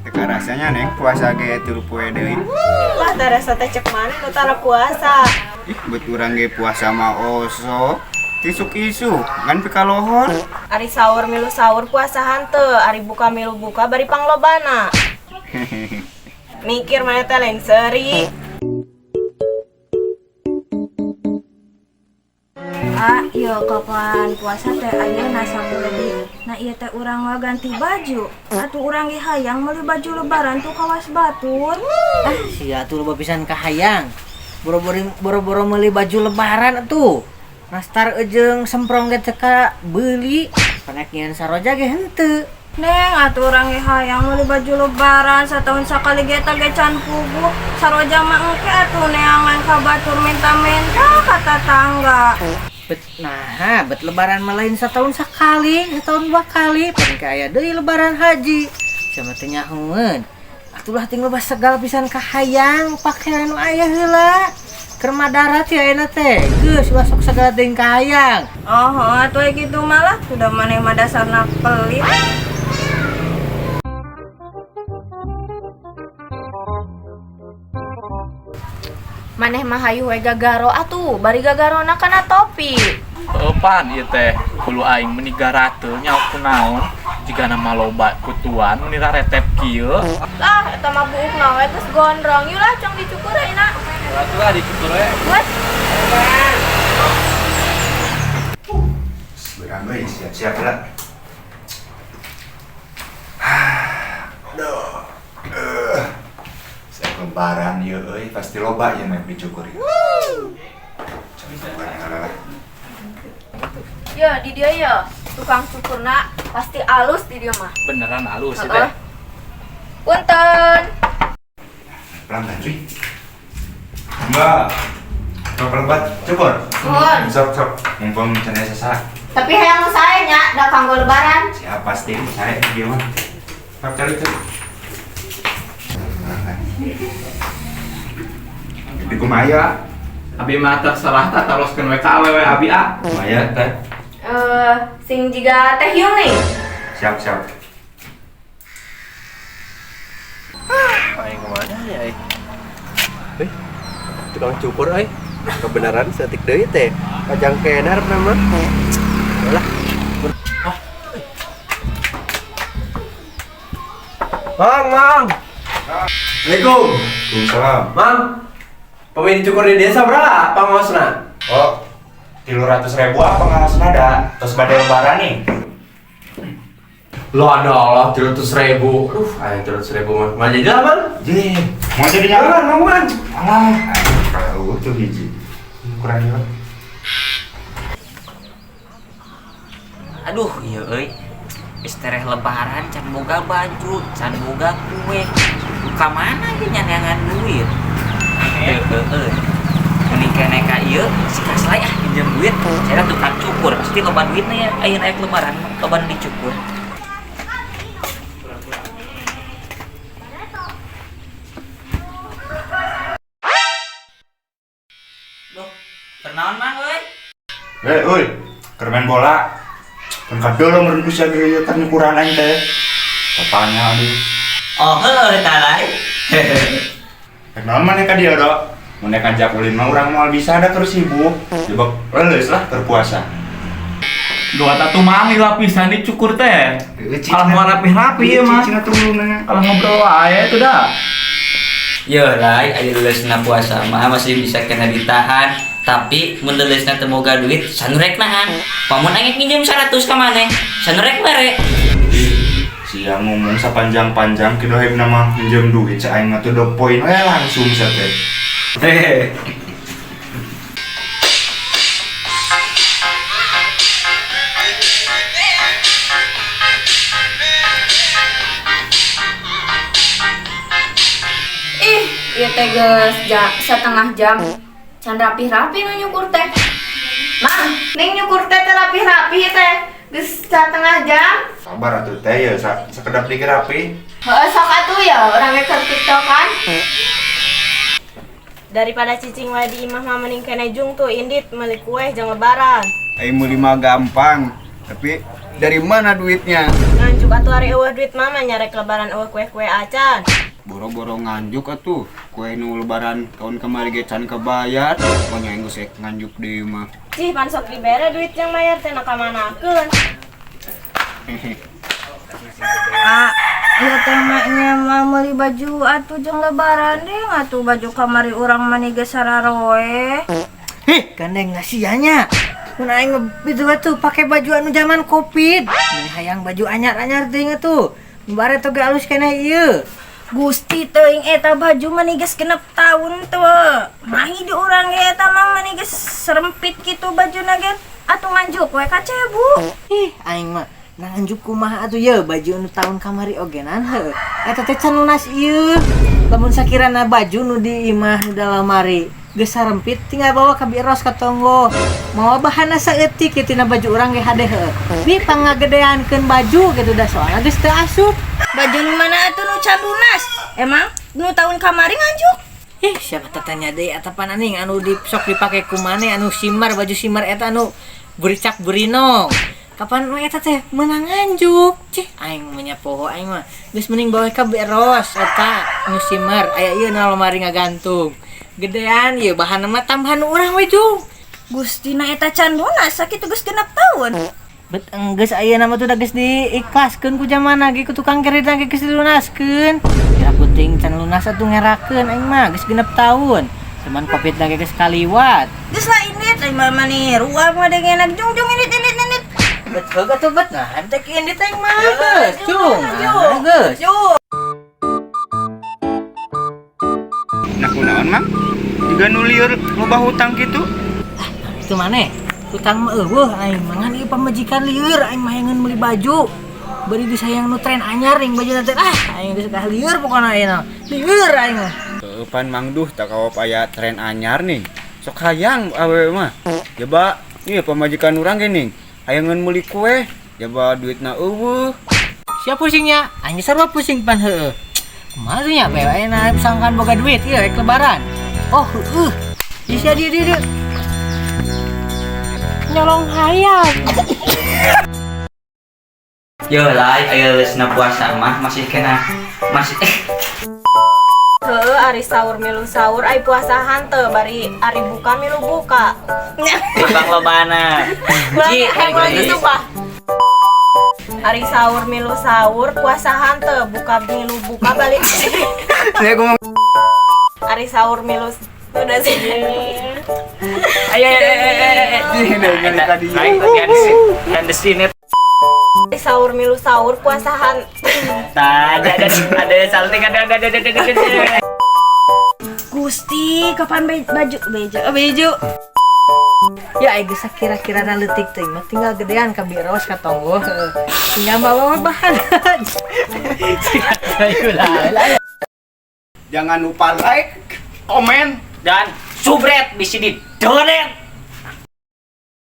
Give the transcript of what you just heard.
Teka rasanya neng puasa ge tilu poe deui. Lah tarasa teh cek maneh nu tara puasa. Ih, bet urang ge puasa mah osok. Isuk-isuk ngan pikalohor. Ari sahur milu sahur puasa hanteu, ari buka milu buka bari panglobana. Mikir maneh teh lain seuri. Ah, iya kapan puasa teh ayeuna sapoe. Nah ieu teh urang mah ganti baju. Atuh urang ge hayang meuli baju lebaran tuh kawas batur. Ah, sia atuh loba pisan kahayang. Boro-boro meuli baju lebaran atuh. Nastar jeung semprong ge teu ka beuli. Panek nyian saroja ge henteu. Neng, atuh urang ge hayang meuli baju lebaran satahun sakali ge eta ge can puguh. Saroja mah engke atuh neangan ka batur menta-menta ka tatangga. Bet nah, bet lebaran mah lain setahun sekali, setahun dua kali, pan ke aya deui lebaran haji. Sia mah teu nyahoeun. Atulah ting loba segal pisan kahayang pakaian nu aya heula. Keur madarat ya ayeuna teh. Geus ulah sok segala teuing kahayang. Oh, atuh aya kitu mah lah, sudah maneh mah dasarna pelit. Maneh mah hayu we gagaro atuh, bari gagarona kana topi. Heueuh pan ieu teh hulu aing meuni garateu nyaho kunaon jigana mah loba kutuan meuni raretep kieu. Lah eta mah buukna we geus gondrong. Yeuh lah cong dicukur ayeuna. Atuh lah dicukur we. Buat. Berang euy, siap-siap lah. Aduh. Siap lebaran ieu euy, pasti loba ieu mah dicukur ieu. Lah. Ya, di dia ya. Tukang cukurna pasti alus di dia mah. Beneran alus sih teh. Punten. Pelan-pelan cuy. Mbak, pelan-pelan cukur. Nuhun. Sok sok, mumpung can aya sasaha. Tapi hayang sae nya da kanggo lebaran. Siap pasti sae dia mah. Sok cari tuh. Jadi kumaha? Abi mah terserah tah taroskeun we ka awewe abi ah. Kumaha teh? Sing jiga teh hiung nih. Siap siap. Aing kemana ya? Eh, tukang cukur euy. Kebenaran setik deui teh. Kajang kenar nama. Lah. Mang, Mang. Assalamualaikum. Waalaikumsalam. Mang. Pemain cukur di desa berapa pangosna? Oh, 300.000 apa pangosna da? Terus badai lebaran nih. Lo ada Allah 300.000. Aduh, ayo 300.000 mah. Mau jadi lah, Mang. Ye, mau jadi nyaman, mau man. Alah, kalau tuh hiji. Kurang ieu. Aduh, ieu euy. Geus tereh lebaran can boga baju, can boga kue. Ka mana ge nyanyangan duit? Heueuh. Mending keneh ka ieu si Kaslay ah pinjam duit. Saya tukang cukur, pasti loba duitna ya. Ayeuna aya lebaran loba nu dicukur. Duh, keur naon Mang euy? Eh, euy, keur main bola. Kan kadol meureun ku sia ge kan nyukuran aing teh. Papanya aduh. Oh, heueuh tah lain. Rek naon maneh ka dieu, Dok? Mun rek ngajak ulin mah urang moal bisa da keur sibuk. Jebak leuleus lah keur puasa. Dua tatu mami lapisan dicukur teh. Kalah mau rapi-rapi ieu mah. Cina turunna. Kalah ngobrol wae tuh dah. Yo lai, aya leuleusna puasa mah masih bisa kena ditahan. Tapi mun leuleusna teu boga duit, sanu rek nahan. Pamun aing nginjem 100 ka maneh, sanu rek mere. Sia ngomong sapanjang-panjang kieu dohebna mah minjem duit sa aing mah teu do poin we langsung sia teh. Hehehe. Ih, ieu teh geus setengah jam. Can rapih-rapi nu nyukur teh. Mang, ning nyukur teh teh rapih-rapi teh. Geus setengah jam. Sabar atuh teh ya, sakedap dikit rapi. Heeh, sok atuh ya, urang ge keur TikTokan. Daripada cicing wae di imah mah mending keneh jung tuh indit meuli kue jang lebaran. Ai meuli mah gampang, tapi dari mana duitnya? Nganjuk atuh ari eueuh duit mama nyarek lebaran eueuh kue-kue acan. Boro-boro nganjuk atuh, kue nu lebaran tahun kemarin ge can kebayar, pokoknya geus rek nganjuk deui mah. Cih pan sok dibere duit yang bayar teh na kamanakeun. Ah, ieu teh nya mah meuli baju atuh jeung lebaran deh atuh baju kamari urang mah geus sararoe. Hih, gandeng nasianya. Mun aing itu atuh pake baju anu zaman Covid. Mun hayang baju anyar-anyar teuing atuh. Bare teh ge alus keneh ieu. Gusti teuing eta baju mah geus 6 tahun tuh. Mahi di urang ge eta mah mani geus serempit kitu bajuna ge. Atuh nganjuk we ka cebu. Ih, aing mah nganjuk kumaha atuh ye baju anu tahun kamari ogenan heuh. Eta teh can lunas ieu. Lamun sakirana baju nu di imah nu dalam lemari geus sarempit tinggal bawa ka biros ka tonggo. Mawa bahanna saeutik kieu tina baju urang ge hade heuh. Bi pangagedeankeun baju kitu da soalna geus teu asup. Baju nu mana atuh nu can lunas? Emang nu tahun kamari nganjuk? Ih, siapa tatanya deui eta pan aning anu di sok dipake ku maneh anu simar baju simar eta anu bericak berinong. Kapan we eta teh meunang nganjuk? Cih, aing mah nya poho aing mah. Geus mending bawa ka beros eta nu simar aya ieu na lemari ngagantung. Gedean ieu bahanna mah tambahan urang we jung. Gustina eta can lunas sakitu geus 6 tahun. Bet enggeus ayeuna mah tuh da geus diikhlaskeun ku jamana ge ku tukang kredit ge geus dilunaskeun. Kira penting can lunas atuh ngerakeun aing mah geus 6 tahun. Cuman Covid lagi geus kaliwat. Geus lah indit aing mah mani ruang mah dengenak jung jung indit indit indit. Bet heug atuh bet nah teh indit aing mah geus cung. Nah, geus. Nah kunaon Mang? Juga nu lieur loba hutang kitu. Itu maneh hutang mah eueuh aing mah ngan ieu pamajikan lieur aing mah hayangeun meuli baju. Bari disayang nu tren anyar ning baju teh ah aing geus ka lieur pokona ayeuna. Lieur aing mah. Heueuh pan Mang duh tak kawap aya tren anyar nih. Sok hayang awewe mah. Jaba ieu pamajikan urang ge ning hayangeun meuli kue, jaba duitna eueuh. Sia pusingnya, aing sarua pusing pan heueuh. Kumaha tuh nya bae ayeuna sangkan boga duit ieu rek lebaran. Oh heueuh. Bisa dia dia. Nyolong hayam. Yo lai, ayo leusna puasa mah masih kena masih Heueuh ari sahur milu sahur ai puasa hanteu bari ari buka milu buka. Bang lobana. Ji, lagi sumpah. Ari sahur milu sahur puasa hanteu buka milu buka balik. Saya ngomong ari sahur milu udah sih. Ayo tadi. Ari sahur milu sahur puasa hanteu. Ada salting ada. Gusti, kapan baju baju. Ya aing geus kira-kira na leutik teuing mah tinggal gedean ka biros ka tonggo. Tinggal bawa bahan. Jangan lupa like, komen, dan subscribe bisa di donet.